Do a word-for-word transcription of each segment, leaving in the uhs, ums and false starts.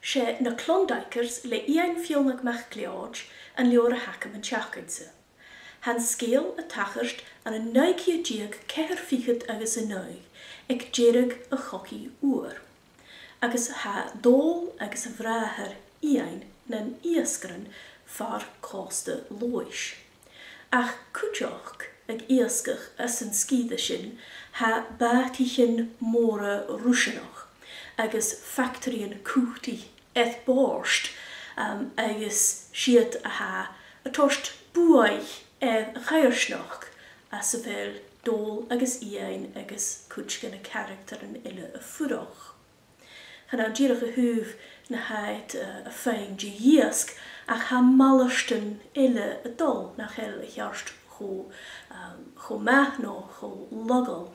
'S e Na Klondikers le Iain Fionnlagh MacLeòid an leabhar a th' agam an t-seachdain-sa. Tha an sgeul a' tachairt ann an naoi ceud deug ceithir fichead agus a naoi, aig deireadh a' Chogaidh Fhuair, agus tha Dòmhnall agus a bhràthair Iain nan iasgairean far còsta Leòdhais. Ach cuideachd ag iasgach anns an sgìre sin, tha bàtaichean mòra Ruiseanach agus factaraidhean cutaidh air bòrd, um, agus 's iad a tha a' toirt buaidh air a' choimhearsnachd anns a bheil Dòmhnall agus Iain agus cuid de na caractaran eile a' fuireach. Chan ann dìreach a thaobh na tha iad, eh, a' faighinn de dh'iasg, ach tha malartan eile a' dol nach eil a cheart cho, um, cho math no cho laghail.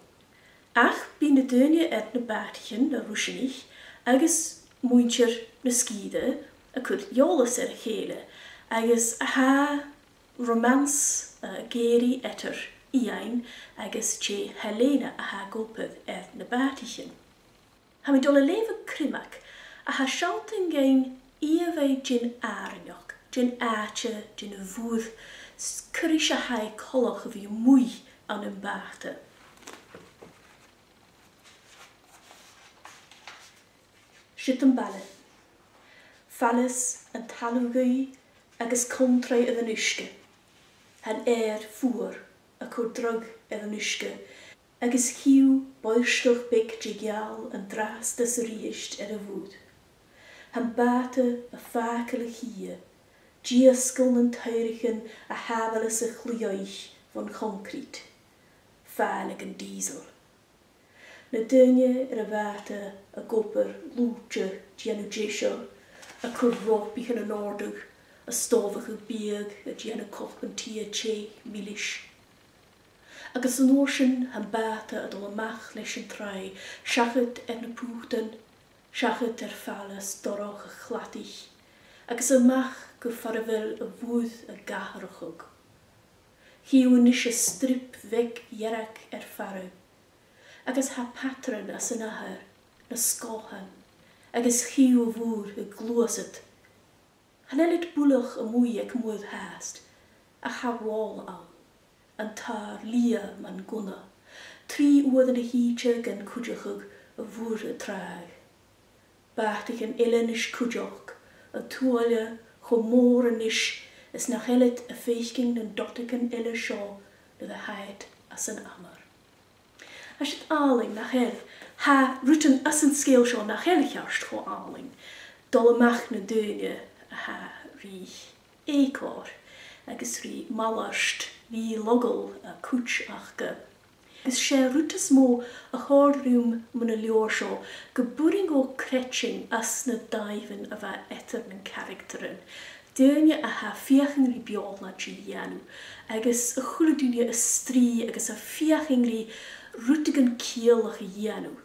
Ach bidh na daoine air na bàtaichean, na Ruiseanaich, agus muinntir na sgìre a' cur eòlas air a chèile, agus tha romance, eh, ag èirigh eadar Iain agus tè Helena a tha ag obair air na bàtaichean. Tha mi a' dol a leughadh criomag a tha a' sealltainn dhuinn ìomhaigh den àrainneachd, den àite, den mhuir, 's cò ris a tha e coltach a bhith a-muigh ann am bàta. Siud am baile. Faileas an talamh gaoithe agus cunntradh air an uisge. Tha an adhar fuar a' cur dragh air an uisge, agus chì thu boillsgeadh beag de gheal an-dràsta 's a-rithist air a' mhuir. Tha am bàta a' fàgail a' chidhe, dìosgail nan taidhrichean a shàbhaileas a' chlaidheadh bhon choncrete. Fàileadh an diesel. Na daoine air a' bhàta ag obair luaite, a' dèanamh deiseil, a' cur ropaichean an òrdugh, a' stòbhachadh biadh, a' dèanamh cupan tì, tè, milis. Agus an uair sin, tha am bàta a' dol a-mach leis an tràigh, seachad air na putan, seachad air faileas dorcha a' chladaich, agus a-mach gu far a bheil a' mhuir ag atharrachadh. Chì thu a-nis an strip bheag dhearg air fàire, agus tha pàtran anns an adhar, na sgòthan, agus chì thu a' mhuir a' gluasad. Chan eil iad buileach a-muigh aig muir fhathast, ach tha ròl ann, an t-adhar liath mar gunna, trì uairean a thìde gan cuideachadh a' mhuir a' tràghadh. Bàtaichean eile a-nis cuideachd, an tuath cho mòr a-nis is nach eil iad a' faicinn nan dotaichean eile seo nuair a tha iad anns an amar. Tha siud àlainn, nach eil? Tha rudan anns an sgeul seo nach eil a cheart cho àlainn. Dol a-mach nan daoine a tha ri eucoir agus ri malairt mhì-laghail a' chuid aca. Agus 's e an rud as motha a chòrd rium mun an leabhar seo, gum b' urrainn dhomh creidsinn anns na dàimhean a bha eadar nan caractaran. Daoine a tha a' feuchainn ri beòshlaint a dhèanamh, agus a h-uile duine a' strì agus a' feuchainn ri rudeigin ciallach a dhèanamh.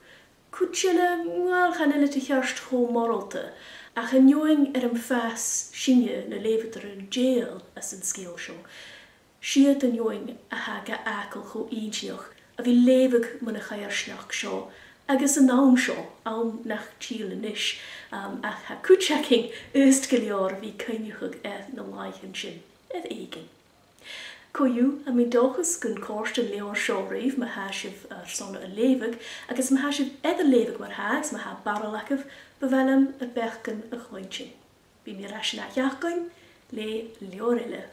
Cuid eile, uill, chan eil iad a cheart cho moralta, ach an fheadhainn air am fàs sinne, na leughadairean, dèidheil anns an sgeul seo, 's iad an fheadhainn a tha ga fhàgail cho inntinneach a bhith a' leughadh mun a' choimhearsnachd seo agus an àm seo, àm nach till a-nis, um, ach tha cuid againn aosta gu leòr a bhith a' cuimhneachadh air na làithean sin air èiginn. Co-dhiù, tha mi an dòchas gun còrd an leabhar seo ribh ma tha sibh airson a leughadh, agus ma tha sibh air a leughadh mar-thà, is ma tha barail agaibh, bu mhath leam ur beachdan a chluinntinn. Bidh mi air ais an ath-sheachdain le leabhar eile.